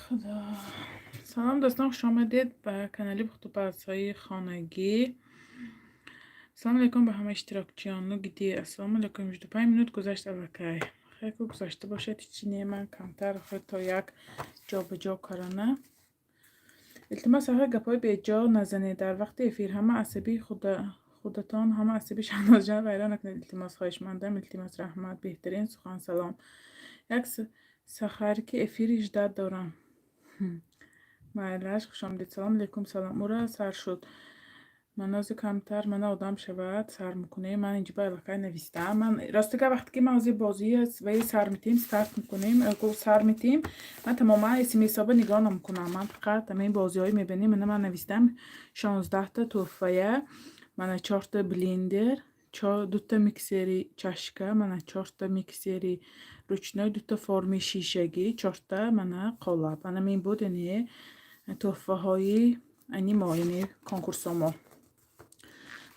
Худо. Салом, дӯстон, хушомадед ба канали Пухтупазҳои хонагӣ. Ассалому алайкум ба ҳама иштирокчиён. Ну где? Ассалому алайкум. 25 минут гузашт аллакай. Хеле ку гузашта бошад, ҳечи не, ман камтар то як ҷобаҷо карана. Илтимос, ҳақи гапҳои беҷо назанед дар вақти эфир. Ҳама асаби худатон, ҳама асаби Шаҳнозҷон вайрон накунед. Илтимос, хоҳишмандам, илтимос, раҳмат. Беҳтарин сухан, салом. Як сахарки эфири ждать дорам. Майлаш, хушомадед. Салом алейкум, салом. Ура, сар шуд. Манози камтар мана одам шавад, сар мекунем. Ман инҷо ба аллакай навистам. Ман ростига, вақте ки ман ҳозир бозӣ ваи сар метиҳем, старт мекунем, сар метиҳем, ман тамоман смсҳоба нигоҳ намекунам. Ман фақат ҳамин бозиҳое мебинем. Мана, ман навистам: 16-та тӯҳфая, мана, чорта блендер, дута миксери чашка, мана, чорта миксери ручной, дута форми шишагӣ, чорта, мана, қолаб. Ана мин буд, яъне тӯҳфаҳои ани мо, яъне конкурсо мо.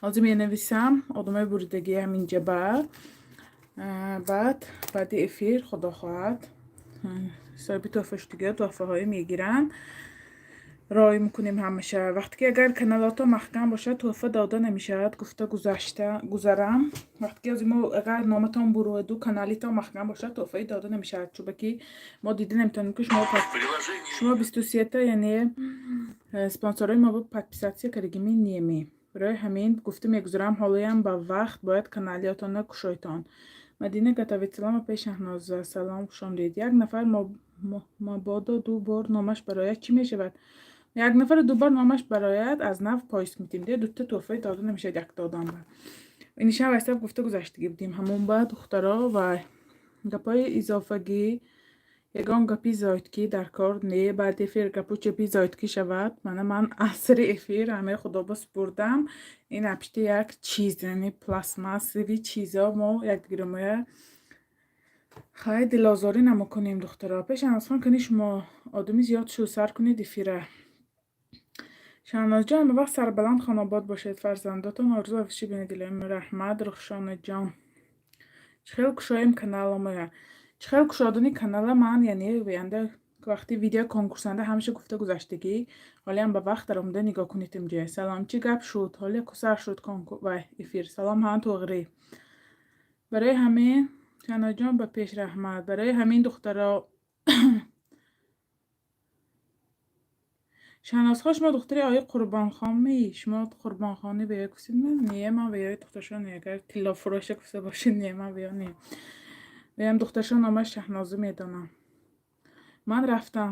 Ҳозир менависам одамои буридагӣ ҳаминҷа ба баъд баъди эфир, худо хоҳад, соҳиби тӯҳфа шудагиҳо тӯҳфаҳое мегиранд, рой мекунем ҳамаша. Вақте ки агар каналото маҳкам бошад, тӯҳфа дода намешавад, гуфта гузашта гузарам. Вақте ки ҳозир мо агар номатон бурояду каналитон маҳкам бошад, тӯҳфаи дода намешавад, чунки мо дида наметавонем, ки шумо 23-та, яъне спонсорҳои мо подписаться кардагими неме. Барои ҳамин гуфта мегузарам, ҳолоям ба вақт бояд каналиётонро кушойтон. Мадина готовит. Салом, апаи Шаҳноза, салом, хушомадед. Як нафар мабодо ду бор номаш барояд, чӣ мешавад? Як нафар ду бор номаш барояд, аз нав поиск метем. Де дута тӯҳфаи дода намешавад якта одам ба. Инишам вайсаб гуфта гузаштагӣ будем. Ҳамон ба духтаро ва гапҳои изофагӣ, ягон гапи зоидкӣ дар кор не. Баъди эфир гапу чапи зоидкӣ шавад, мана, ман асри эфир ҳамаи худоба супурдам. Ин апшти як чиз, яъне пластмассовый чизо мо якдигаромоя хай дилозорӣ намекунем, духтаро. Пеш Шаҳнозхон, кани шумо одами зиёд шуд, сар кунед эфира. Шаҳнозҷон, ҳама вақт сарбаланд, хонобод бошед, фарзандотон орзу афши бинед, илоҳим. Раҳмат, Рухшонаҷон. Чӣ хел кушоем каналомоя? Чӣ хел кушодани канала ман, яъне янда вақти видео конкурсанда ҳамеша гуфта гузаштагӣ. Ҳолиам ба вақт даромада нигоҳ кунед инҷа. Салом, чӣ гап шуд? Ҳоле кусар шуд вай эфир. Салом, ҳа, туғрӣ. Барои ҳамин, Шаҳнозҷон, ба пеш, раҳмат. Барои ҳамин, духтаро. Шаҳнозхон, шумо духтари ои Қурбонхонмӣ? Шумо Қурбонхонӣ ба ё гуфтед? Не, ман ба ёи духтаршон не. Агар тиллофурӯша гуфта бошед, не, ман ба ё не. Ваям духтаршон номаш Шаҳноза медонам. Ман рафтам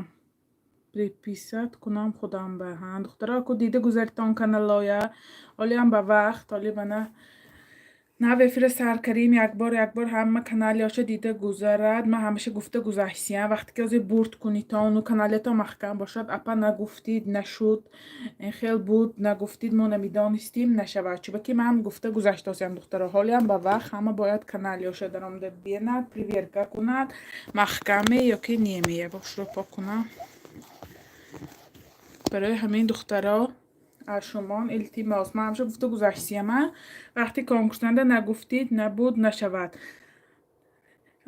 приписать кунам худам ба. Ҳа, духтаро, ку дида гузаритон каналоя. Ҳолиам ба вақт, ҳоли мана нав эфира сар кардем, якбор якбор ҳама каналиёша дида гузарад. Ман ҳамеша гуфта гузаштиям, вақте ки ҳозир бурд кунитону каналиятон маҳкам бошад, апа, нагуфтид, нашуд, хел буд, нагуфтид, мо намедонистем, нашавад. Чунки ман гуфта гузаштосиям, духтаро. Ҳолиам ба вақт ҳама бояд каналиёша даромада бинад, проверка кунад, маҳкаме ё ки неме. Ябо хушро пок кунам. Барои ҳамин, духтаро, аз шумон илтимос, ман ҳамеша гуфта гузаштиям, вақти конкурсанда нагуфтид, набуд, нашавад.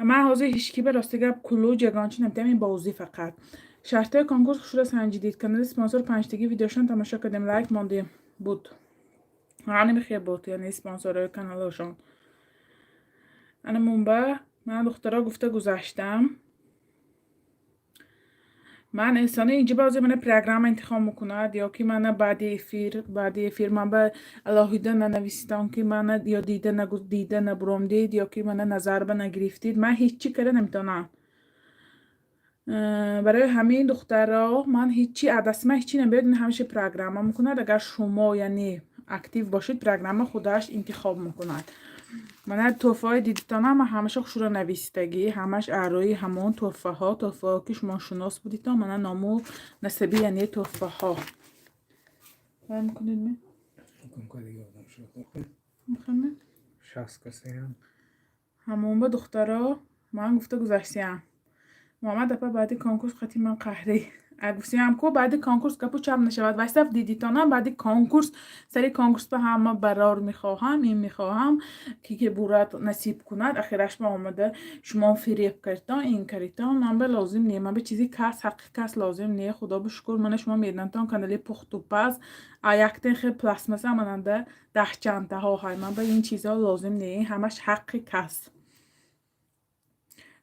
Ман ҳозир ҳечки ба, рости гап, кулуҷ ягон чи намедиҳам, ин бозӣ фақат. Шартҳои конкурс хушро санҷидид. Канали спонсор панҷтагӣ видеошон тамошо кардем, лайк мондем, буд. Ҳаними хел буд, яъне спонсорҳои каналашон. Ана мунба ман, духтаро, гуфта гузаштам. Ман инсони инҷа баъзе мана программа интихоб мекунад ё ки мана баъди эфир ман ба алоҳида нанависитам, ки мана ё дида набуромдид, ё ки мана назарба нагирифтид, ман ҳеҷ чӣ карда наметавонам. Барои ҳамин, духтаро, ман ҳеҷ аз дасти ман ҳеҷ чӣ намеояд, ин ҳамеша программа мекунад. Агар шумо, яъне, актив бошед, программа худаш интихоб мекунад. Мана, тӯҳфаҳои дидитонам, ман ҳамаша хушро навистагӣ, ҳамаш аърои ҳамон тӯҳфаҳо, тӯҳфаҳо ки шумо шунос будитон, мана, ному насаби, яъне тӯҳфаҳо. Вай мекунед ме? Мехоҳед? Ҳамон ба, духтаро, ман гуфта гузаштиям. Муҳаммад апа, баъди конкурс қати ман қаҳрӣ. Гуфтиам ку, баъди конкурс гапу чап нашавад. Вайсаф дидитонам, баъди конкурс, сари конкурс ба ҳама барор мехоҳам, ин мехоҳам, ки бурад, насиб кунад. Ахираш ба омада шумо фиреб кардитон, ин кардитон. Ман ба лозим не, ман ба чизи кас, ҳаққи кас лозим не. Худо ба шукр, мана шумо медонатон, канали пухтупаз, а яктен хел пластмаса мананда даҳчантаҳо ҳай. Ман ба ин чизҳо лозим не, ҳамаш ҳаққи кас.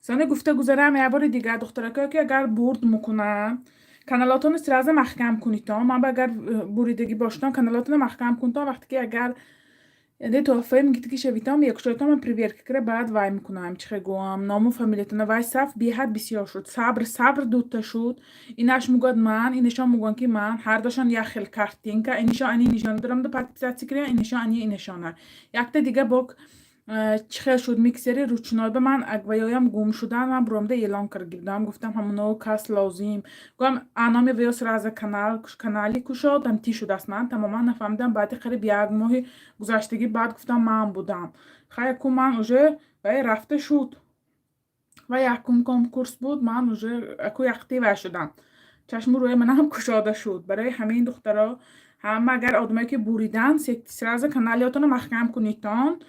Сони гуфта гузарам як бори дигар, духтаракое, ки агар бурд мекунам, каналотонро сразу маҳкам кунитон. Ман ба агар буридагӣ бошитон, каналотонро маҳкам кунтон. Вақте ки агар яъне туҳфаи мегиртӣ шавитон, мекушоитон, ман проверка кара, баъд вай мекунам, чӣ хел гӯям, ному фамилиятона. Вай саф беҳад бисёр шуд, сабр дута шуд. Инаш мегӯяд ман, инашон мегӯянд, ки ман. Ҳардошон як хел картинка, инашон ани нишона дорам да подписаться кунем, инашон ани инашона. Якта дига бок чӣ хел шуд, миксери ручной ба ман ваёям гум шудан. Ман буромда эълон карда будам, гуфтам, ҳамоно кас лозим, гӯям, аноми ваё сразу канали кушодам, ти шудааст. Ман тамоман нафаҳмидам. Баъди қариб як моҳи гузаштагӣ баъд гуфтам, ман будам. Хай, ку ман уже вай рафта шуд ва якум конкурс буд. Ман уже аку яхти вай шудам, чашму рӯи манам кушода шуд. Барои ҳамин, духтаро, ҳама агар одамое ки буридан, сразу каналиётонро маҳкам кунитон.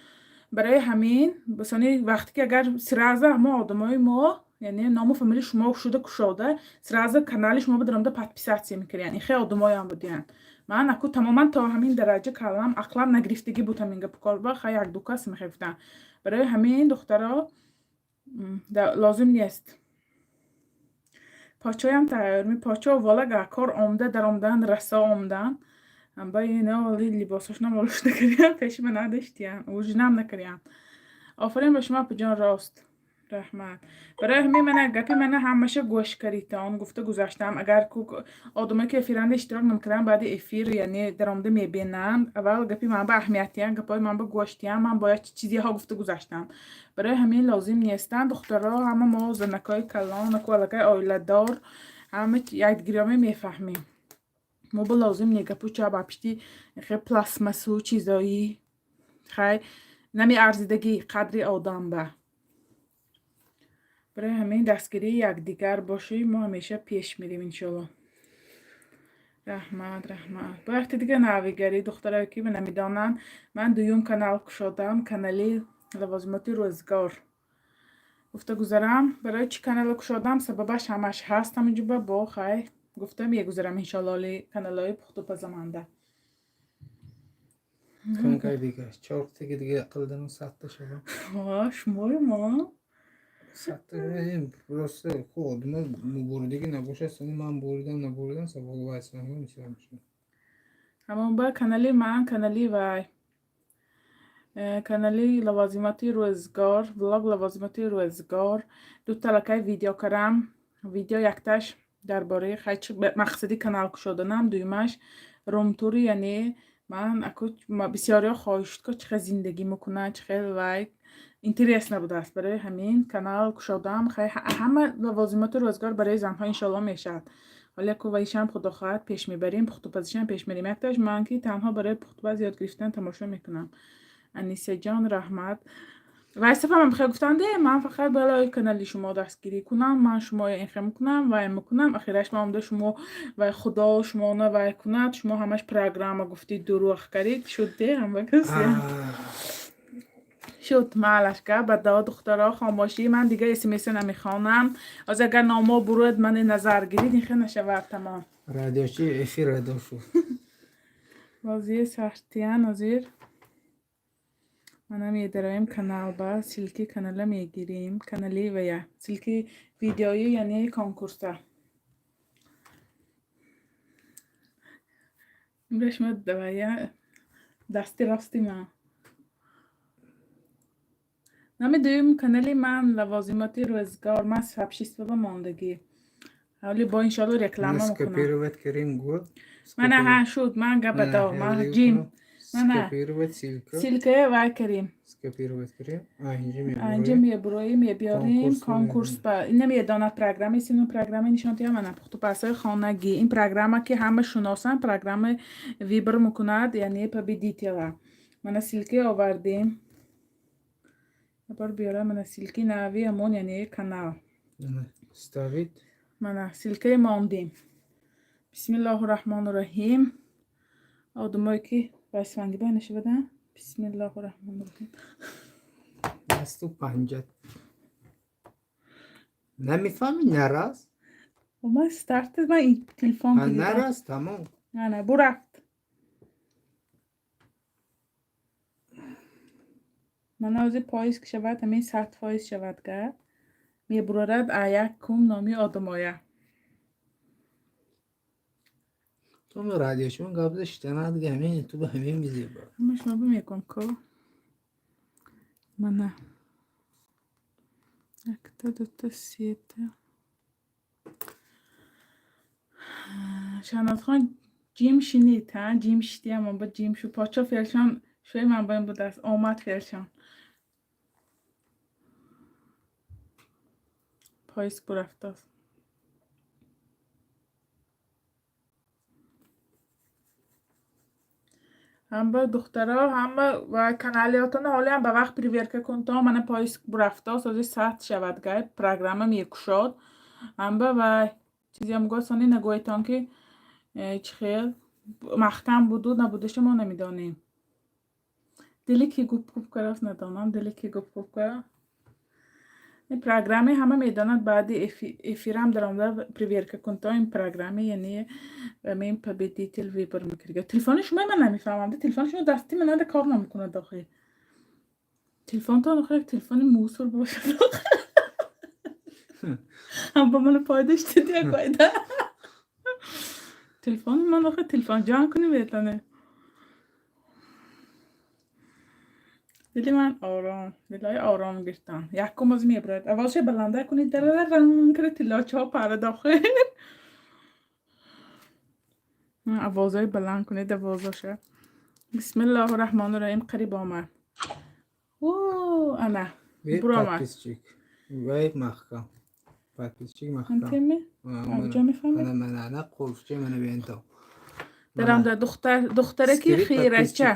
Барои ҳамин сони вақте ки агар сразу ҳамо одамои мо, яъне ному фамилии шумо шуда кушода, сразу канали шумо бидаромда подписаться мекардиян. Ин хеле одамоям будиянд. Ман аку тамоман то ҳамин дараҷа калам ақлам нагирифтагӣ буд ҳамин гапу корба. Хай, як ду кас мехефтанд. Барои ҳамин, духтаро, лозим нест. Почоям тайёр ми почо волага кор омда даромдан, расо омдан. Ба ино либосошонам олуш накардиям, пеши ма надоштиян, ужинам накардиям. Офарин ба шумо, апаҷон, рост, раҳмат. Барои ҳамин мана гапи мана ҳамаша гӯш каритон, гуфта гузаштам. Агар ку одамое ки эфиранда иштирок намекарданд, баъди эфир, яъне даромада мебинанд, аввал гапи ман ба аҳамиятиян, гапҳои ман ба гӯштиян. Ман бояд чизеҳо гуфта гузаштам. Барои ҳамин лозим нестанд, духтаро. Ҳама мо занакҳои калон, аку аллакай оиладор, ҳама якдигироме мефаҳмем. Мо ба лозим не гапу чап апишти хе пластмассу чизои хай намеарзидагӣ қадри одам ба. Барои ҳамин дастгирии якдигар бошем, мо ҳамеша пеш мерем, иншоалло. Раҳмат, раҳмат. Бо якте дига навигарӣ, духтарое ки намедонанд, ман дуюм канал кушодам, канали лавозимоти рӯзгор. Гуфта гузарам, барои чӣ каналро кушодам, сабабаш ҳамаш ҳаст ҳаминҷоба. Бо хай гуфта мегузарам, иншоалло, каналҳои пухтупазаманда. Кункай дига чортаги дига қилдим, 100 та шава. Шумои мо. 100 та просто хуб одама муборидагӣ набошад, сони ман буридам, набуридам, савол вайсам. Ҳамон ба канали ман, канали вай, канали лавозимоти рӯзгор, влог лавозимоти рӯзгор. Дута лакай видео карам. Видео якташ дар бораи мақсади канал кушоданам, дуюмаш румтури, яъне ман аку бисёриҳо хоҳиш ко чӣ хел зиндагӣ мекунанд, чӣ хел вай интересно будааст. Барои ҳамин канал кушодам. Хай, ҳама лавозимоти рӯзгор барои занҳо, иншоалло, мешавад. Ҳоле ку вайшам, худо хоҳад, пеш мебарем, пухтупазишам пеш мерем. Якташ ман ки танҳо барои пухтупаз ёд гирифтан тамошо мекунам. Анисаҷон, раҳмат. Вайсафам хел гуфтанде, ман фақат балои канали шумо дастгирӣ кунам, ман шуморо инхел мекунам, вай мекунам. Ахираш ма омда шумо вай, худо шумоно вай кунад, шумо ҳамаш программа гуфтӣ, дурӯғ карид, шуд де, ҳама кас шуд. Маълаш, га бадо, духтаро, хомошӣ. Ман дига смса намехонам. Ҳозир агар номо буруд, мани назар гирид, инхел нашавад, тамом. Радиочи эфир радо шуд. Бозии сахтиян. Ҳозир мана медароем канал, ба ссылки канала мегирем, канали вая, ссылки видеои, яъне конкурса. Имрӯз шумо вая дасти рости ман. Номи дуюм канали ман лавозимоти рӯзгор. Ман сообщество ба мондагӣ. Ҳоли бо, иншоалло, реклама мекунам. Скопировать кардем гу. Мана, ҳа, шуд. Ман гападо ман ҷим. Мана. Скопировать ссылка. Ссылкая вай кардем. Скопировать кардем. А инҷа Анҷа мебуроем. Мебуроем, мебиёрем. Конкурс. Конкурс ба ина медонад программа сину программа нишон диҳам. Мана, пухтупазҳои хонагӣ, ин программа ки ҳама шуносанд, программа выбор мекунад, яъне победителя. Мана, ссылки овардем. Бор биёрам, мана ссылки нави ҳамон, яъне канал. Ставить. Мана, ссылкаи мондем. Бисмиллоҳу раҳмону раҳим. Одамое ки вайсванги бай нашавада. Бисмиллоҳу раҳмону раҳим. Дасту панҷа. Намефаҳмӣ, нарас? Ман старт, ман телефон. Нарас, тамом. Ана, бурафт. Мана, ози поиск шавад, ҳамин 100% шавад, га мебурарад а якум номи одамоя. Ту радиошон гап заштанад, ҳамин ту ба ҳамин мезеба. Ҳама шумо бимекун ко. Мана, якта, дута, сета. Шаҳнозхон ҷим шинид, ҳа, ҷим шидиам, ба ҷим шу подшо фелшон шӯи ман ба ин будааст, омад фелшон. Поиск бурафтааст. Ҳама духтаро, ҳама ва каналиётона ҳолиам ба вақт проверка кун, то мана поиск бурафтааст, ози сад шавад, гай программа мекушод. Ҳама ва чизиам гӯ, сони нагӯетон, ки чӣ хел маҳкам буду набудаша мо намедонем. Дили ки гуп гуп карааст, надонам, дили ки гуп гуп кара. Ин программе ҳама медонад, баъди эфирам даромада проверка кун, то ин программе, яъне ин победитель выбор мекард. Телефони шумо ман намефаҳмам, телефони шумо дасти ман кор намекунад охир. Телефонтон охир телефони мусор бошад. Ҳам ба мана пайдо шудид як пайда. Телефони ман охир телефон ҷамъ кунӣ метавонӣ. Дили ман ором, дилои ором гиртан. Якум оз мебурад. Аввалша баланда кунед, дараранг кара тиллочаҳо парад охир. Овозҳои баланд кунед, овозоша. Бисмиллоҳу раҳмону раҳим, қариб омад. Ана. Буромад. Подписчик. Вай маҳкам. Подписчик маҳкам. Антеми? Куҷо мефаҳмед? Ана, мана, ана қулфча, мана бento. Дарамда духтар, духтараки хирача.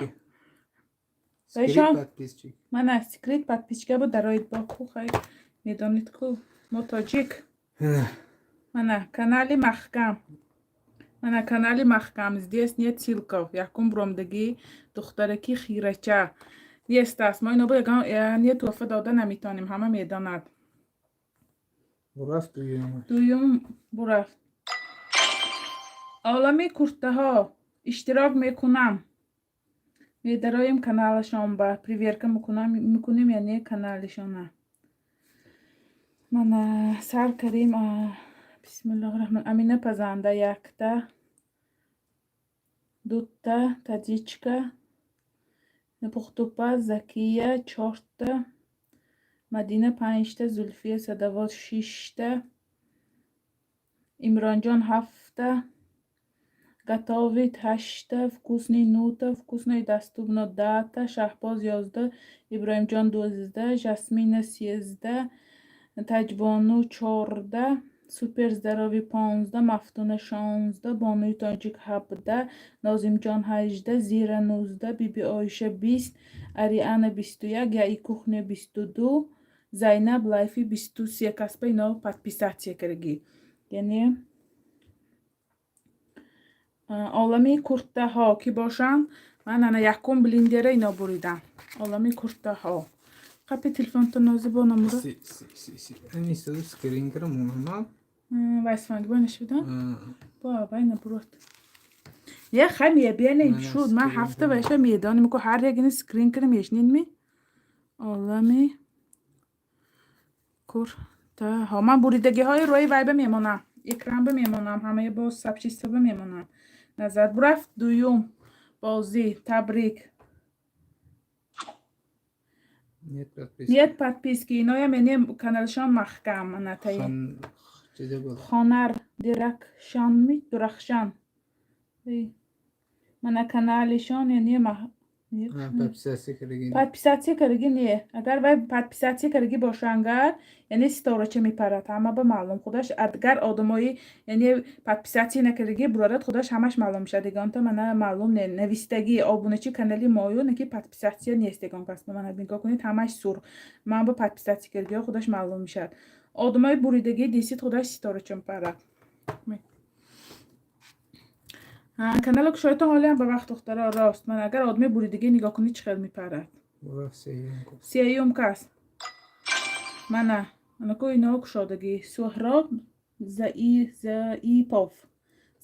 Скрыть подписчик. Мана, скрыть подписчика бо дароид бо ку, хай медонед ку, мо тоҷик. Мана, канали маҳкам. Мана, канали маҳкам. Здесь нет ссылков. Якум буромдагӣ духтараки хирача. Нест аст. Мо ино бо ягон не туҳфа дода наметонем, ҳама медонад. Бурафт дуюм. Дуюм бурафт. Олами куртаҳо иштирок мекунам. Медароем каналашон, ба проверка мекунем, яъне каналишона. Мана, сар карим. Бисмиллоҳи раҳмон. Амина пазанда якта, дута, таҷичка, пухтупаз, Закия чорта, Мадина панҷта, Зулфия Садавод шишта, Имронҷон ҳафта, Готовит ҳашта, Вкусный нута, Вкусно и доступно дата, Шаҳбоз 11, Иброҳимҷон 12, Жасмина 13, Таҷбону 14, Супер здоровье 15, Мафтуна 16, Бонуи тоҷик 17, Нозимҷон 18, Зира 19, Биби Оиша 20, Ариана 21, Яи кухня 22, Зайнаб Лайфи 23 касба ино подписаться карагӣ. Яъне олами куртаҳо ки бошанд, ман ана якум блендера ино буридам. Олами куртаҳо. Қапи телефонто нозибо намура. Скрин кара муҳаммад. Вайсфанг бо нашуда? Бо вай набурод. Я хай мебиане шуд. Ман ҳафта вайша медонем ку, ҳар як ини скрин кара мешнин ми. Олами куртаҳо. Ман буридагиҳои рӯи вай ба мемонам. Экран ба мемонам, ҳамаи боз сообщество ба мемонам. Назар бурафт дуюм бозӣ, табрик. Нет подписки. Нет подписки. Иноям яъне каналшон маҳкам. Ана таи. Хонар Диракшанми Дурахшан. Мана, каналишон яъне подписаться кардаги не. Агар вай подписаться кардаги бошангар, яъне ситорача мепарад, ҳама ба маълум худаш. Агар одамои яъне подписаться накардаги бурарад, худаш ҳамаш маълум мешавад. Дигонта мана маълум не, навистагӣ обуначи канали мою неки подписаться нест ягон кас. Мана, нигоҳ кунед, ҳамаш сурх. Ман ба подписаться кардагиҳо худаш маълум мешавад. Одамои буридагӣ дисид, худаш ситорача мепарад. Канало кушоятон ҳолиам ба вақт, духтаро, рост. Ман агар одами буридагӣ нигоҳ кунӣ, чӣ хел мепарад. Сеюм кас. Мана, анако ино кушодагӣ. Суҳроб Заипов.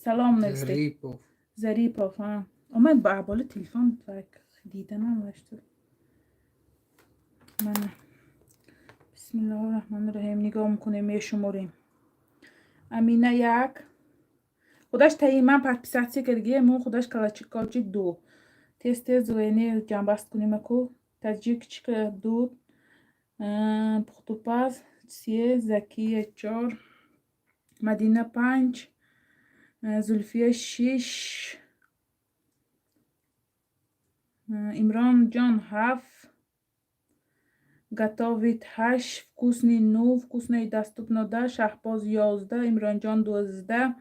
Салом нависте. Зарипов. Зарипов, ҳа. Омад ба аболи телефон диданам вашту. Мана. Бисмиллоҳи раҳмони раҳим, нигоҳ мекунем, мешуморем. Амина як. Худаш таи ман подписаться кардагие, мо худаш колокольчик ду. Тез тез яъне ҷамъбаст кунем аку. Таҷикчика ду, пухтупаз се, Закия чор, Мадина панҷ, Зулфия шиш, Имронҷон ҳафт, Готовит ҳашт, Вкусный нӯ, Вкусно и доступно 10, Шаҳбоз 11, Имронҷон 12,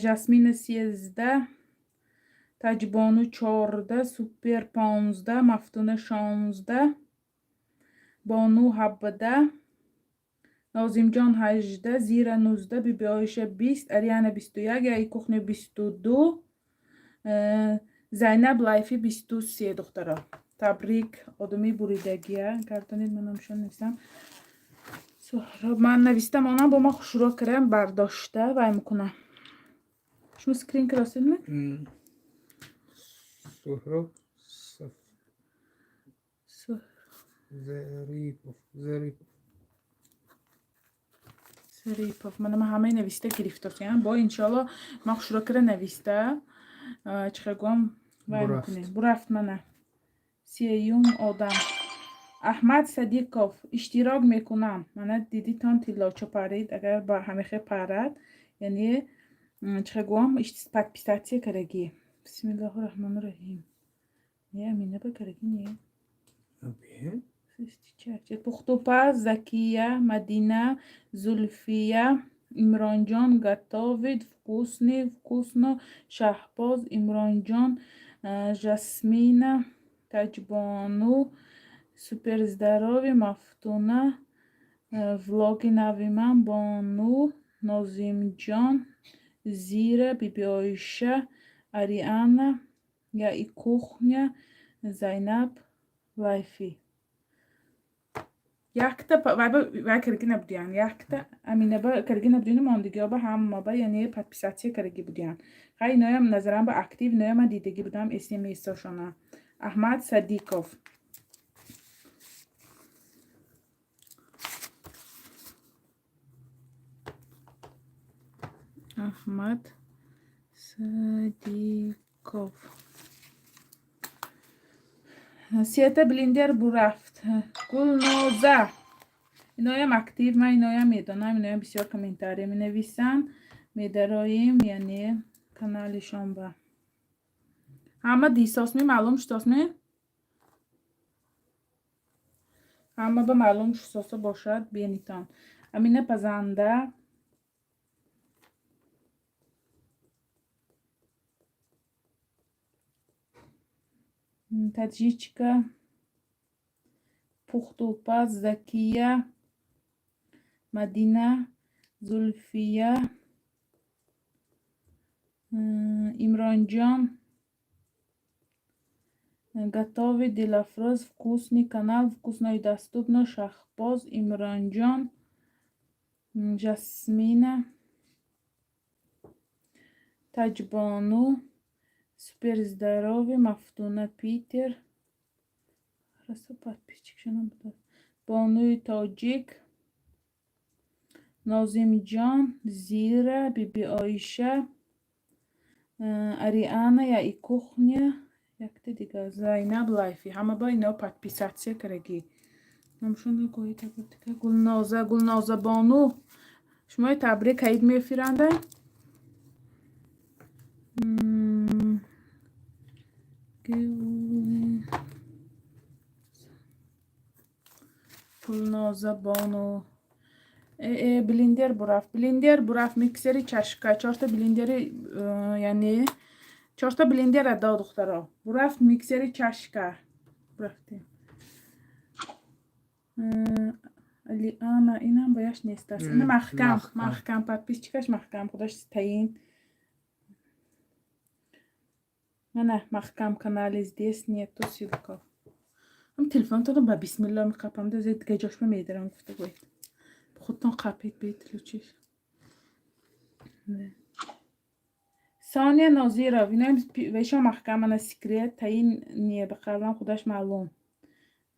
Жасмина 13, Таҷбону 14, Супер 15, Мафтуна 16, Бону 17, Нозимҷон 18, Зира 19, Бибиоиша 20, Ариана 21, Яи кухня 22, Зайнаб Лайфи 23. Духтаро, табрик, одами буридагия гардонед. Ман номшон нависам. Суҳроб ман навистам, онам бо ман хушрӯ кардам, бардошта вай мекунам. Шумо скрин кардастедми? Суҳроб Зарипов. Зарипов. Зарипов. Мана ман ҳамаи нависта гирифтосиям. Бо иншоалло ман хушрӯ кара нависта чӣ гӯям, вай мекунем. Бурафт, мана. Сеюм одам. Аҳмад Садиқов, иштирок мекунам. Мана дидитон, тиллочо парид, агар ба ҳамихе парад, яъне чӣ гӯям, подписаться карагӣ. Бисмиллоҳи раҳмони раҳим. Не, Амина ба карагӣ не. Пухтупаз, Закия, Мадина, Зулфия, Имронҷон, Готовит, Вкусный, Вкусно, Шаҳбоз, Имронҷон, Жасмина, Таҷбону, Супер здоровье, Мафтуна, влоги нави ман, Бону, Нозимҷон, Зира, Бибиоиша, Ариана, Яи кухня, Зайнаб Лайфи. Якта вай каргӣ набудиян, якта Аминаба каргӣ набудияну мондагиёба ҳамаба, яъне подписаться каргӣ будиян. Хай, иноям назарам ба актив, иноям ман дидагӣ будам смсошона. Аҳмад Садиқов. Аҳмад Садиқов. Сета блендер бурафт. Гулноза. Иноям актив, ман иноям медонам, иноям бисёр комментария менависанд. Медароем, яъне каналишон ба. Ҳама дисосми, маълум шудосми? Ҳама ба маълум шудоса бошад, бенитон. Амина пазанда. Таджичка, Пухтупаз, Закия, Мадина, Зулфия, Имронҷон, Готовый, Дилафрӯз, Вкусный канал, Вкусно и доступно, Шахбоз, Имронҷон, Жасмина, Таҷбону, Супер здоровье, Мафтуна Питер, расо подписчикшонам буда, Бонуи Тоҷик, Нозимҷон, Зира, Бибиоиша, Ариана, Яи кухня, якта дигар, Зайнаб Лайфи. Ҳама ба ино подписаться карагӣ. Номшон гоҳи табрика. Гулноза, Гулноза Бону. Шумои табрик ҳаид мефиранда? Гулноза Бону. Блендер бурафт. Блендер бурафт, миксери чашка, чорта блендери, яъне чорта блендера дод, духтаро. Бурафт миксери чашка. Бурафтем. Алиана, инам бояш нест аст. Ина маҳкам, маҳкам, подписчикаш маҳкам, худаш таин. Мана маҳкам канали, здесь нету ссылка. Ам телефонтонро ба бисмилло меқапам, да зе дига ҷошма медарам, гуфта гӯед. Худтон қапед, бед лучиш. Соня Нозиров, инаем вешо маҳкам, мана секрет таин не, ба қавлам худаш маълум.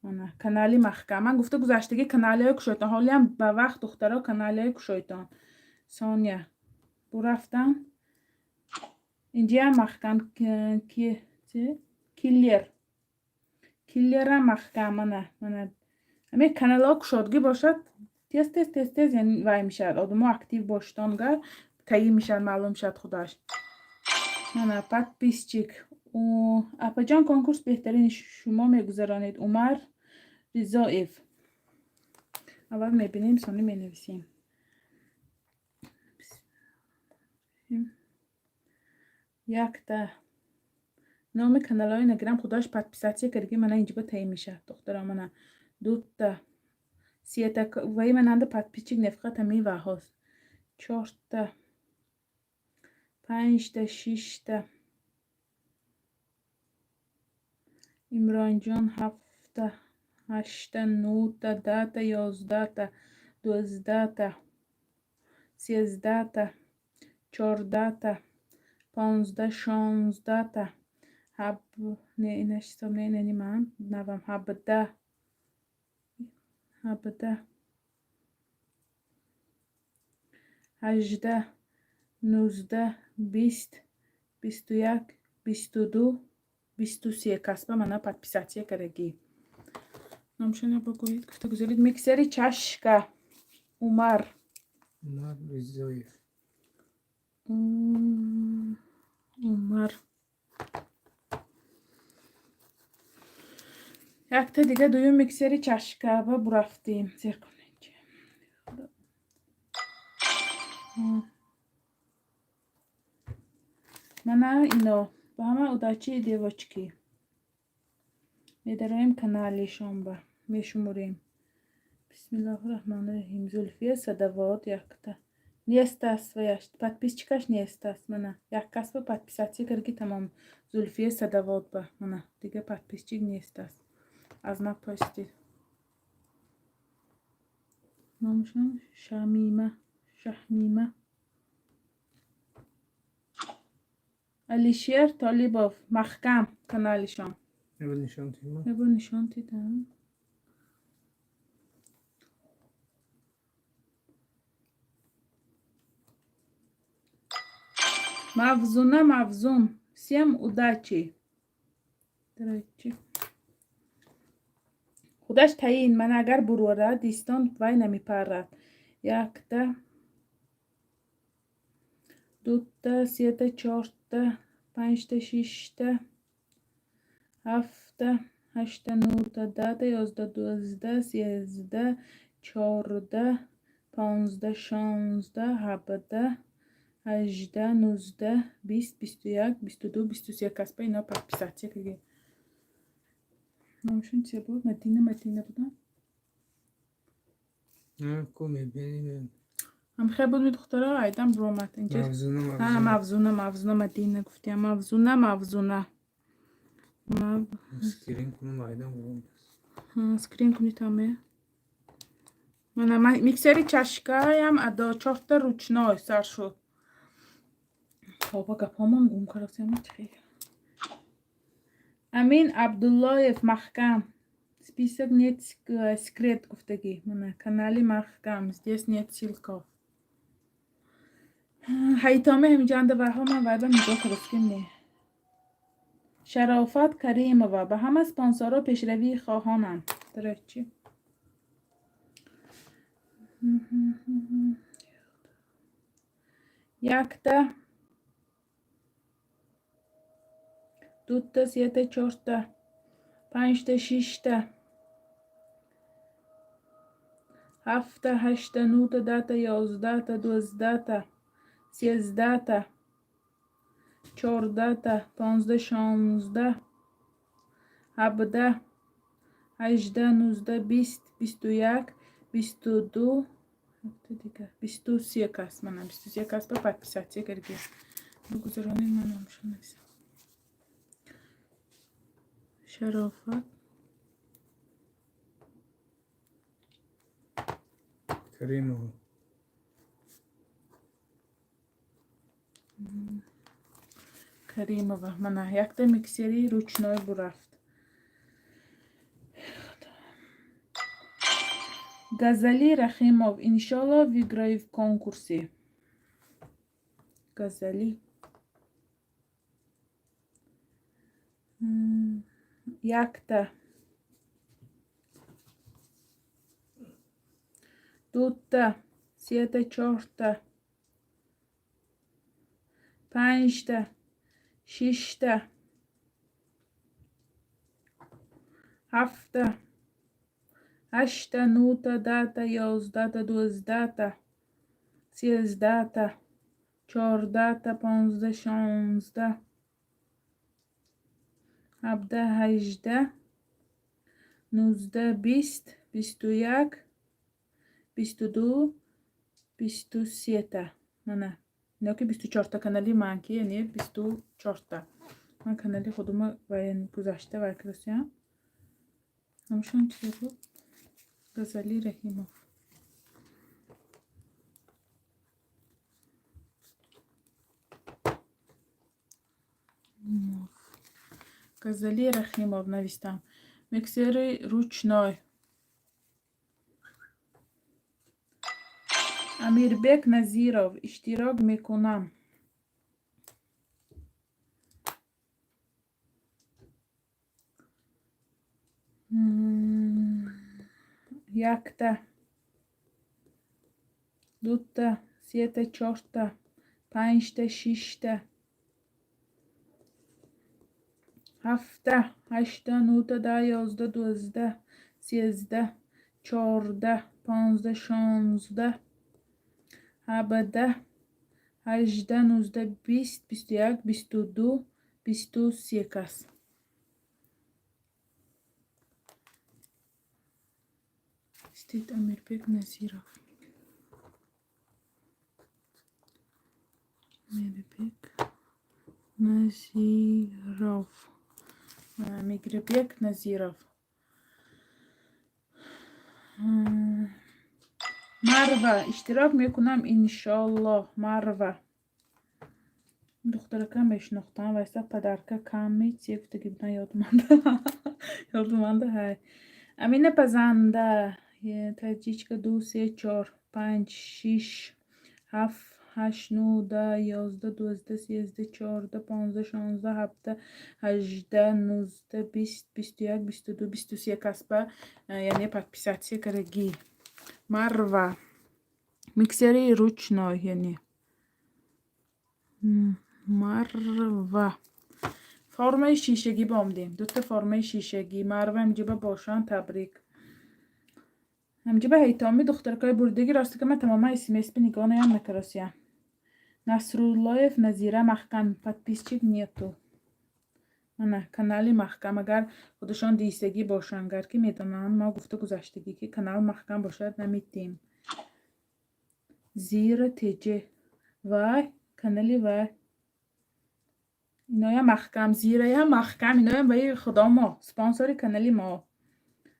Мана канали маҳкам. Ман гуфта гузаштагӣ каналиҳои кушойтон. Ҳолиам ба вақт, духтаро, каналиҳои кушойтон. Соня. Бурафтам. Инҷиам маҳкам киллер. Киллерам маҳкам, мана, мана. Ҳамин каналҳо кушодгӣ бошад, тез тез тез тез вай мешавад. Одамо актив бошитонгар таъин мешавад, маълум мешавад худаш. Мана подписчик. Апаҷон, конкурс беҳтарини шумо мегузаронед. Умар Ризоев. Аввал мебинем, сони менависем. Якта номи каналҳои нагирам, худаш подписаться кардаги, мана инҷиба таъин мешавад. Духтаро, мана дута, сета ваи мананда подписчик не, фақат ҳамин ваҳост. Чорта, панҷта, шишта, Имронҷон, ҳафта, ҳашта, нӯҳта, 10та, 11та, 12та, 13та, 14та, 15, 16та, ҳаб не, инаш ҳисоб не, инани ман навам, 17, 17, 18, 19, 20, 21, 22, 23 касба мана подписаться кардагӣ. Номшона бигӯед, гуфта гузоред. Миксери чашка. Умар. Умар Ризоев. Умар. Якта дига дуюм миксери чашка ба бурафтем. Зер кунед. Мана ино. Ба ҳама удачи, девочки. Медароем каналишонба. Мешуморем. Бисмиллоҳи раҳмони раҳим. Зулфия Садавод якта. Нестаст ваяш. Подписчикаш нестаст. Мана як кас ба подписаться карги, тамом. Зулфия Садавод ба. Мана дига подписчик нестаст. Аз ма постид. Номашон Шамима. Шаҳмима. Алишер Толибов маҳкам каналишон. Ебо нишон тима. Ебо нишон тидам. Мавзуна Мавзун. Всем удачи. Дарачи. Худаш таъин, ман агар бурорад, дистон вай намепарад. Якта, дута, сета, чорта, панҷта, шишта, ҳафта, ҳашта, нӯҳта, 10та, 11, 12, 13, 14, 15, 16, 17, 18, 19, 20, 21, 22, 23 касба ино подписаться кардем. Номашон чия буд? Мадина, Мадина будам? Ку мебинем. Ҳамхел буд ми, духтаро, айдам буромад инҷа. Мавзуна. Ҳа, Мавзуна. Мавзуна, Мавзуна, Мадина гуфтиям. Мавзуна, Мавзуна. Скрин кунам, айдам буром. Скрин кунед ҳаме. Мана миксери чашкаям адо чорта ручной сар шуд. Хоба, гапҳомон гум кардам чихел. Амин Абдуллоев маҳкам. Список нет, секрет гуфтагӣ. Мана канали маҳкам. Здесь нет ссылков. Ҳайтоме ҳамиҷанда вайҳо ман вайба нигоҳ кардастем не. Шарофат Каримова, ба ҳама спонсорҳо пешравии хоҳонам. Дарачи. Якта, дута, сета, чорта, панҷта, шишта, ҳафта, ҳашта, нӯҳта, 10та, 11та, 12та, 13та, 14та, 15, 16, 17, 18, 19, 20, 21, 22, 23 кас. Мана 23 кас ба подписаться карги. Бигузаронед, ман номашон нависам. Шарофат Каримова. Каримова. Мана якта миксери ручной бурафт. Газали Рахимов. Иншолло, выиграю в конкурсе. Газали. Якта. Дута. Сета, чорта. Панҷта. Шишта. Ҳафта. Ҳашта, нуҳта, даҳта, ёздаҳта, дувоздаҳта, сездаҳта, чордаҳта, 15, 16, 17, 18, 19, 20, 21, 22, 23-та. Мана ино ки 24-та канали ман, ки яъне 24-та. Ман канали худума гузашта вай кардасиям. Номшон чи буд? Газали Раҳимов. Газали Рахимов навистам. Миксери ручной. Амирбек Назиров. Иштирок мекунам. Якта, дута, сета, чорта, панҷта, шишта, ҳафта, ҳашта, нуҳта, 10, 11, 12, 13, 14, 15, 16, 17, 18, 19, 20, 21, 22, 23 кас. Стит Амирбек Назиров. Амирбек Назиров. Амирбек Назиров. Марва. Иштирок мекунам, иншоллоҳ. Марва. Духтарака мешинохтам, вайса подарка ками чие гуфтаги будан, ёдманда. Ёдманда ҳай. Амина Пазанда. Таҷичка, ду, се, чор, панҷ, шиш, ҳафт, ҳашт, нӯҳ, 10, 11, 12, 13, 14, 15, 16, 17, 18, 19, 20, 21, 22, 23 касба, яъне подписаться карагӣ. Марва. Миксери ручной, яъне. Марва. Формаи шишагӣ бомдем. Дута формаи шишагӣ. Марва инҷиба бошанд, табрик. Ҳамҷиба ҳайтоми духтаракои бурдагӣ, рости ки ман тамоман смс нигоҳ наям накаросиям. Насруллоев Назира маҳкам, подписчик нету. Мана канали маҳкам, агар худашон дистагӣ бошанд, гар ки медонанд, мо гуфта гузаштагӣ, ки канал маҳкам бошад, намедиҳем. Зира теҷе. Вай, канали вай. Иноя маҳкам, зираям маҳкам, иноям ваи худомо, спонсори канали мо.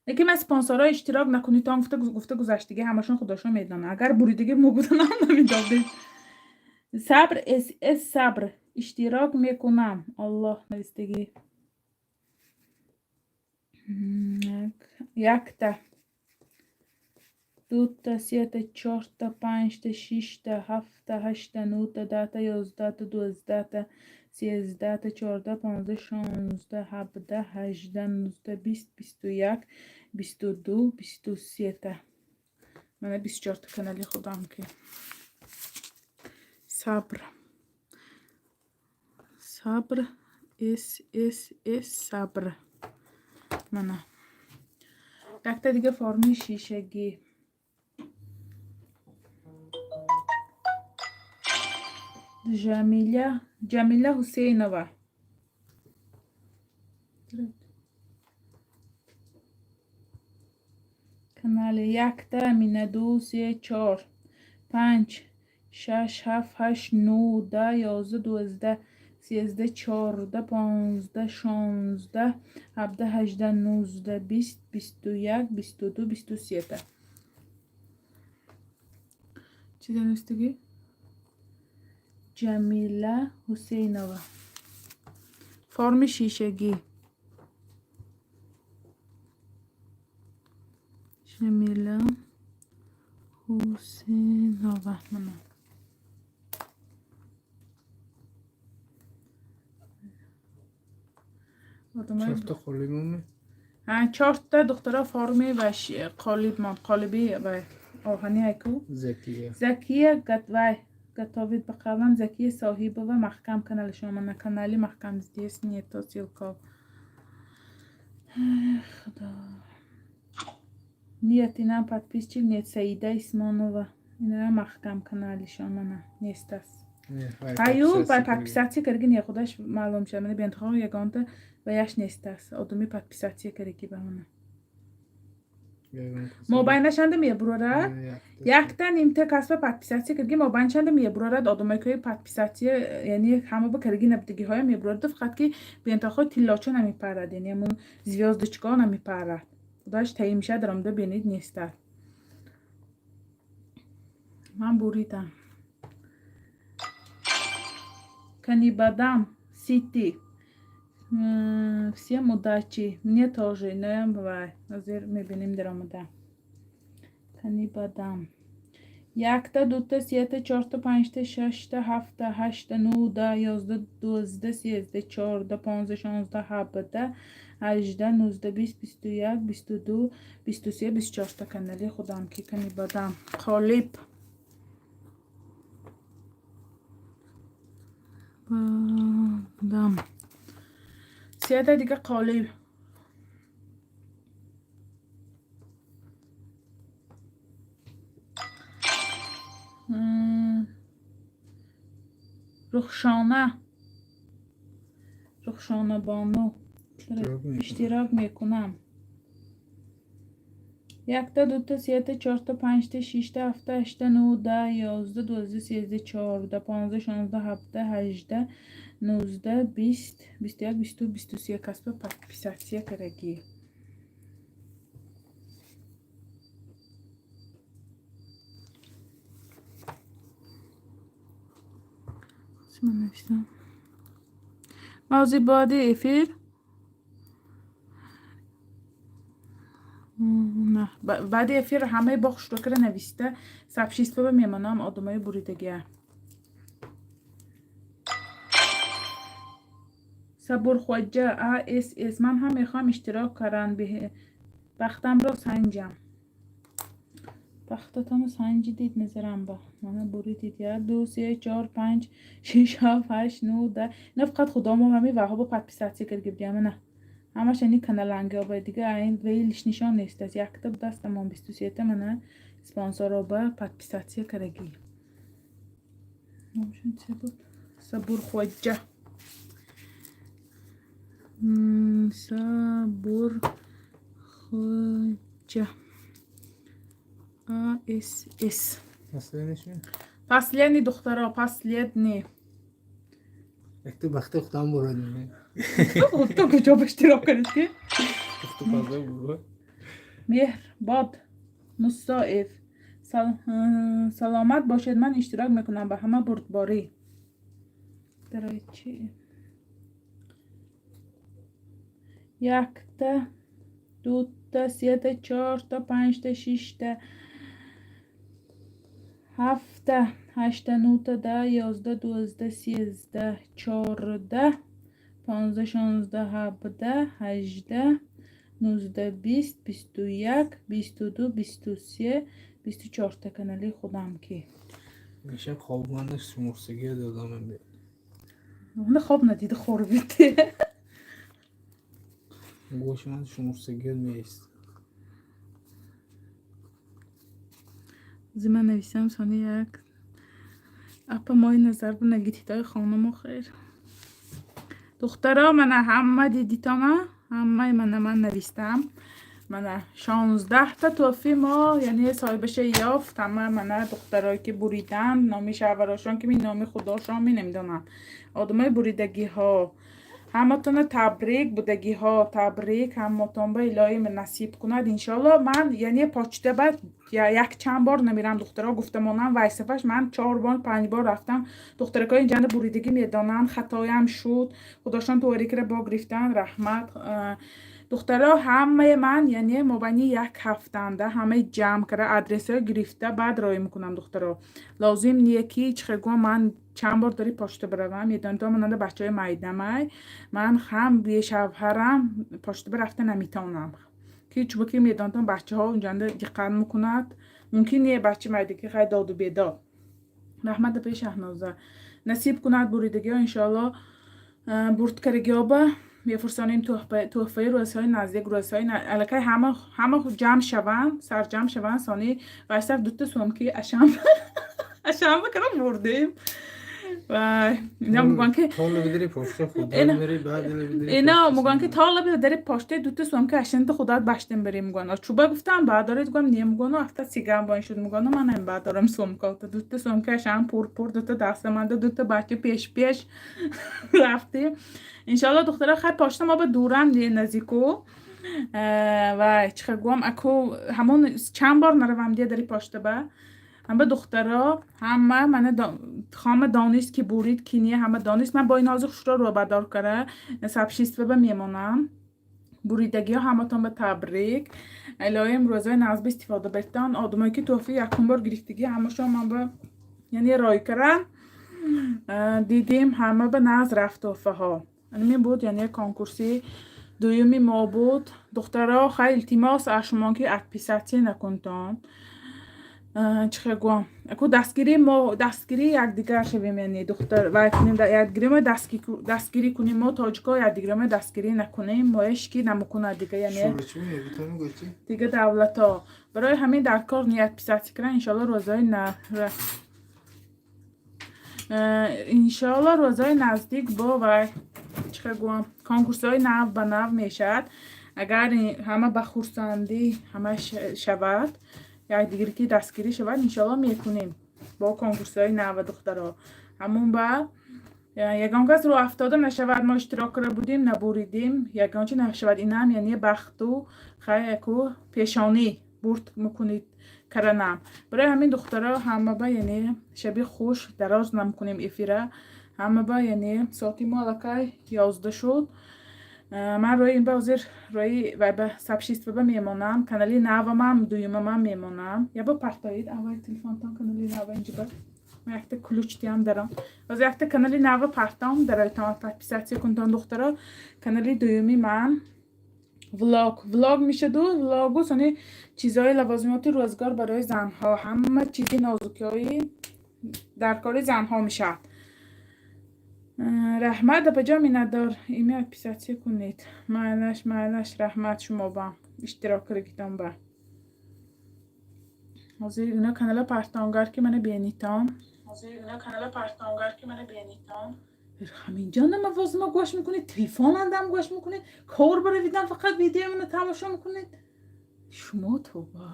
Лекин ман спонсорҳо иштирок накунитон гуфта гузаштагӣ, ҳамашон худошон медонанд. Агар буридагӣ мо буданам, намедодем. Сабр СС Сабр. Иштирок мекунам. Аллоҳ навистагӣ. Якта. Дута, сета, чорта, панҷта, шишта, ҳафта, ҳашта, нуҳта, 10-та, 11-та, 12-та, 13-та, 14, 15, 16, 17, 18, 19, 20, 21, 22, 23-та. Мана 24-та канали худам ки. Сабр. Сабр С С С Сабр. Мана. Якта дига форми шишагӣ. Ҷамила, Ҷамила Ҳусейнова. Канали якта, мина, ду, се, чор, панҷ, шаш, ҳафт, ҳашт, нӯҳ, 10, 11, 12, 13, 14, 15, 16, 17, 18, 19, 20, 21, 22, 23-та. Чӣ донистагӣ? Ҷамила Ҳусейнова. Форми шишагӣ. Ҷамила Ҳусейнова. Мана. Чорта қолиб моме? Чорта духтара форми ва қолиб мон, қолиби ва оҳани айку. Закия. Закия вай готовит ба қавлам Закия Соҳибова маҳкам канали шумо на канали маҳкам, здесь нету ссылка. Худо. Нет, инам подписчик нет, Саида Исмонова. Инам маҳкам канали шумо на нестас. Аю ба подписаться карги не, худаш маълум шуд. Мана бентихо ягонта ва яш нестас. Одами подписаться карги ба мана. Мобайнашанда мебурорад, якта нимта касба подписаться карги мобайнашанда мебурорад, одамое ки подписаться, яъне ҳама ба карги набудагиҳоя мебурорад, фақат ки бентихо тиллоча намепарад, яъне ҳамун звёздочка намепарад. Худаш таъин мешавад, даромада бинед, нестад. Ман буридам. Канибадам Сити. Всем удачи. Мне тоже. Иноям бывай. Ҳозир мебинем даромада. Канибадам. Якта, дута, сета, чорта, панҷта, шашта, ҳафта, ҳашта, нӯ, 10, 11, 12, 13, 14, 15, 16, 17, 18, 19, 20, 21, 22, 23, 24-та канали худам ки Канибадам. Қолиб. Бадам. Сета дига қолиб. Рухшона. Рухшона бону. Иштирок мекунам. Якта, дута, сета, чорта, панҷта, шишта, ҳафта, ҳашта, нӯ, 10, 11, 12, 13, 14, 15, 16, 17, 18, 19, 20, 21, 22, 23 касба подписаться карагӣ. Ман навиштам. Мавзӯи баъди эфир баъди эфир ҳамаи бо хушрӯкара нависта сообщество ба мемонам одамои буридагия. Сабурхоҷа АСС, ман ҳам мехоҳам иштирок кардан, бахтамро санҷам. Бахтатонро санҷидид, назарам ба мана буридид. Як, ду, се, чор, панҷ, шиш, ҳафт, ҳашт, нӯ, 10. Ина фақат худомо ҳами ваҳобо подписаться карда будиам, ана ҳамаш ани каналангиоба, дига ин вейлиш нишон нестаст. Якта будастамон 23-та мана спонсороба подписаться карагӣ. Номшон чи буд? Сабурхоҷа. Сабурхоҷа. АСС. Последний, духтаро, последний. Якта бахти худам бурад. Ту куҷо ба иштирок кардед ки? Меҳрбод Мусоев. Саломат бошед, ман иштирок мекунам, ба ҳама бурдборӣ. Дарои чи? Якта, дута, сета, чорта, панҷта, шишта, ҳафта, ҳашта, нӯта, 10, 11, 12, 13, 14, 15, 16, 17, 18, 19, 20, 21, 22, 23, 24-та канали худам ки. Меша хобманда шумурсагия додам. На, хоб надида хорбите. Гӯши ман шумурсагия меист. Зи ман нависам сони як апа мои назар бинагититои хонамо хер. Духтаро, мана ҳама дидитона, ҳамаи мана ман навистам. Мана 16-та тӯҳфи мо, яъне соҳибаша ёфт. Ҳама мана духтарое ки буриданд, номи шавҳарошон ки ми номи худошон ми намедонам. Одамои буридагиҳо ҳаматона табрик, будагиҳо табрик, ҳаматон ба илоҳӣ насиб кунад иншоалло. Ман яъне почта ба якчанд бор намерам, духтаро гуфтамонам, вайсафаш ман чор бор, панҷ бор рафтам. Духтаракҳои инҷанда буридагӣ медонанд, хатоям шуд, худошон туворикра бо гирифтан, раҳмат. Духтаро, ҳамаи ман яъне мобайни як ҳафтанда ҳамаи ҷамъ карда, адресҳои гирифта, баъд роӣ мекунам. Духтаро, лозим не ки чихел ман чанд бор дари почта биравам. Медонед, монанда бачаҳои майдамай, ман ҳам бешавҳарам почта бирафта наметавонам, ки чунки медонтон бачаҳо унҷанда диққат мекунад, мумкин не бача майдаки хай доду бедод. Раҳмат, апаи Шаҳноза, насиб кунад буридагиҳо иншоалло. Бурдкарагиҳоба мефурсонем тӯҳфаи рӯзҳои наздик, рӯзҳои аллакай ҳама ҳама ҷамъ шаванд, сарҷамъ шаванд. Сони вайсаф дута сумки ашамба кара бурдем. Ина мегӯянд ки ина мегӯянд ки толаби дари почтаи дута сумки ашинта худат баштем барем, мегӯянд. Чуба гуфтам, баъд доред, гӯям не, мегӯяну афта сигам бо ин шуд, мегӯяну манам баъд дорам сумката, дута сумки ашам пур пур, дута дастаманда, дута бача пеш пеш рафтем иншоалло. Духтара, хай, почта мо ба дурам не, наздику вай чихел гӯям, аку ҳамон чанд бор наравам дия дари почта ба. Ҳама духтаро, ҳама мана хома донист ки бурид, ки не, ҳама донист. Ман бо ин ҳозир хушро робатдор кара сообщество ба мемонам. Буридагиҳо ҳаматон ба табрик, илоҳим рӯзои назба истифода бертон. Одамое ки тӯҳфаи якум бор гирифтагӣ, ҳамашон ман ба яъне рой кара дидем, ҳама ба наз рафт тӯҳфаҳо. Ҳамин буд, яъне конкурси дуюми мо буд. Духтаро, хай, илтимос аз шумо ки отписаться накунтон. Чихел гӯям, аку дастгирии мо, дастгирии якдигар шавем, яъне духтар вай кунем, якдигари мо дастгирӣ кунем. Мо тоҷико якдигари мо дастгирӣ накунем, моеш ки намекунад дига, яъне дига давлатҳо. Барои ҳамин дар кор не отписаться кардан. Иншоалло рӯзҳои на иншоалло рӯзҳои наздик бо вай чихел гӯям, конкурсҳои нав ба нав мешавад. Агар ҳама ба хурсандӣ ҳама шавад, якдигаре ки дастгирӣ шавад, иншоалло мекунем бо конкурсҳои нава. Духтаро, ҳамун ба ягон кас рӯ афтода нашавад, мо иштирок карда будем, набуридем, ягон чи нашавад. Инам яъне бахту хай яку пешонӣ бурд мекунед каранам. Барои ҳамин, духтаро, ҳама ба яъне шаби хуш, дароз намекунем эфира. Ҳама ба яъне соати мо аллакай 11 шуд. Ман рӯи ин ба ҳозир рӯи вай ба сообщество ба мемонам, канали навамам, дуюмамам мемонам. Ябо партоид аввал телефонтон канали нава инҷиба, ман якта ключ диҳам даром. Ҳозир якта канали нава партом даройтон, подписаться кунтон, духтаро. Канали дуюми ман влог мешаду, влогу сони чизҳои лавозимоти рӯзгор барои занҳо, ҳама чизи нозукиҳои дар кори занҳо мешавад. Раҳмат, апаҷон, миннатдор. Ими отписаться кунед. Майлаш, майлаш, раҳмат шумо ба иштирок кардагитон ба. Ҳозир ина канала партонгар ки мана бенитон. Ҳозир ина канала партонгар ки мана бенитон. Ҳаминҷо намавозима гӯш мекунед, телефон андам гӯш мекунед, кор баравидан фақат видеои мана тамошо мекунед. Шумо тоба.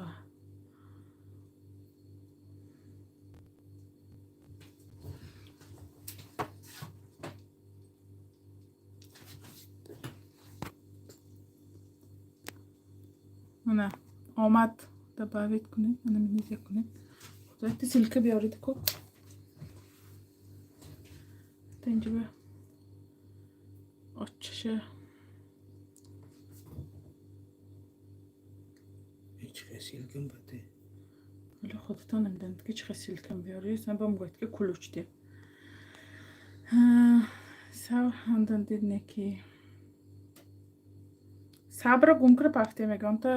Мана омад, добавить кунед, мана минизя кунед. Худо, ссылка биёред ку. Инҷа ба очаша. Ссылка бате. Вале худатон намедонед ки чӣ хел ссылка биёред, ба мегӯяд ки ключ де. Сав ҳандан дид не ки сабра гум кара пафте мегӯям та,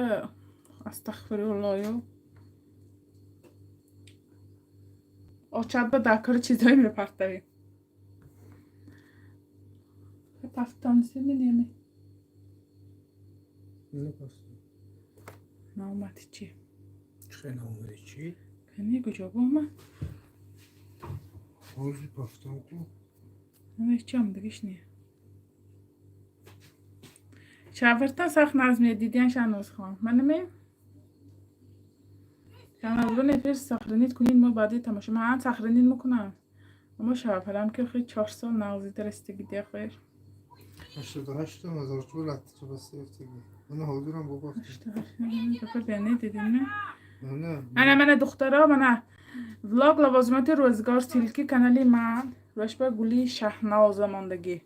астағфируллоё. Очат ба дар кори чизҳое мепартавем. Пафтонисед неме? Наомади чӣ? Чӣ наомади чӣ? Кани, куҷо омад? Ҳозир пафтам ку. Ҳеҷ омадагиш не. Шавҳартон сахт нағз медидиян, Шаҳнозхон. Манаме Шаҳнозбон, эфир сохранить кунед, мо баъди тамошо ман сохранить мекунам. Аммо шавҳарам ки охир 4 сол нағзи дарастаги дехер. 88 ҳазор латтача. Мана ҳозирам бобо. Дидим. Ана, мана, духтаро, мана влог лавозимоти рӯзгор, ссылки канали ман рӯшба гули Шаҳноза мондагӣ.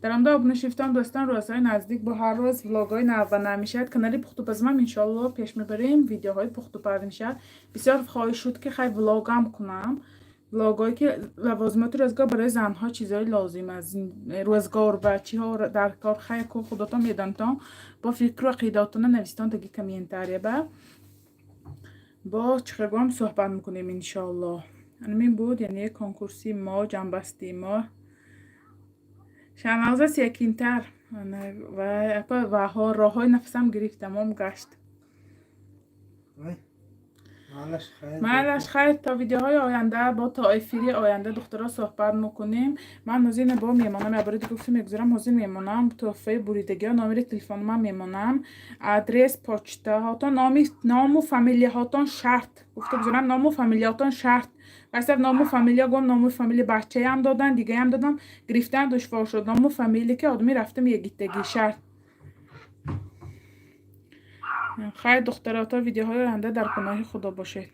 Даромда обуна шифтон, дӯстон, рӯзҳои наздик бо ҳар рӯз влогҳои навбанав мешавад. Канали пухтупазмам иншоалло пеш мебарем, видеоҳои пухтупаз мешавад. Бисёр хоҳиш шуд, ки хай влогам кунам, влогҳое ки лавозимоти рӯзгор, барои занҳо чизҳои лозим аз рӯзгор ва чиҳо дар кор. Хай ку худотон медонтон, бо фикру ақидаотона навистон таги комментария ба бо чихагом суҳбат мекунем, иншоалло. Анамин буд, яъне конкурси мо, ҷамъбасти мо. Шаҳноза секинтар ва роҳҳои нафасам гирифт, тамом гашт. Майлаш, хайр, то видеоҳои оянда, бо то эфири оянда, духтаро, суҳбат мекунем. Ман ҳозир бо мемонам, ябори гуфтам, мегузарам, ҳозир мемонам туҳфаи буридагиҳо, номери телефономам мемонам, адрес, почтаҳотон, ному фамилияҳотон шарт гуфта гузарам, ному фамилияҳотон шарт. Вайсав ному фамилия гом, ному фамилия бачаям додан, дигаям додан, гирифтан душвор шуд. Ному фамилия ки одами рафта мегиттагӣ шарт. Хайр, духтаро, то видеоҳои оянда дар паноҳи Худо бошед.